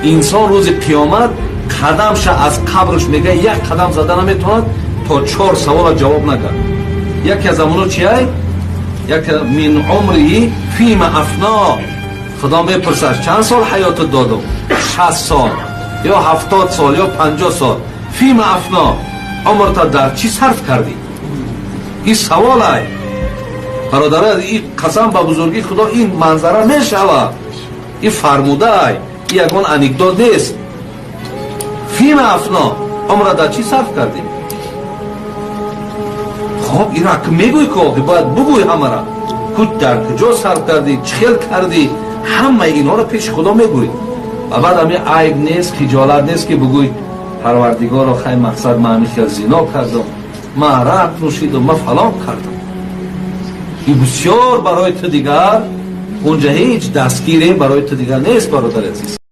Инсон рӯзи қиёмат қадамша аз қабрш, мега, як қадам зада наметавонад, то чор савола ҷавоб нагар. Яке аз амоно чиай? Яке: من عمره فيما أفناه. Худо мепурсад: чанд сол ҳаётат додум? 60 сол ё 70 сол ё 50 сол. فيما أفناه, умрта дар чӣ сарф кардӣ? Ин саволай, бародара. И қасам ба бузургии Худо, ин манзара мешавад. Ин фармудаай, ин ягон анекдот нест. فيما أفناه, умра дар чӣ сарф кардӣ? Хоб, ира мегӯй ки охи бояд бугӯй ҳамара ку дар куҷо сарф кардӣ, чӣ хел кардӣ, ҳамаи инҳоро пеши Худо мегӯй. Ва баъд ами айб нест, хиҷолат нест, ки бугӯй: «Парвардигоро, хай, мақсад, ман ами хел зино кардам, ман арақ нӯшидам, ман фалон кардам». Ин бисёр барои ту дигар унҷа ҳеҷ дастгире барои ту дигар нест, бародари азиз.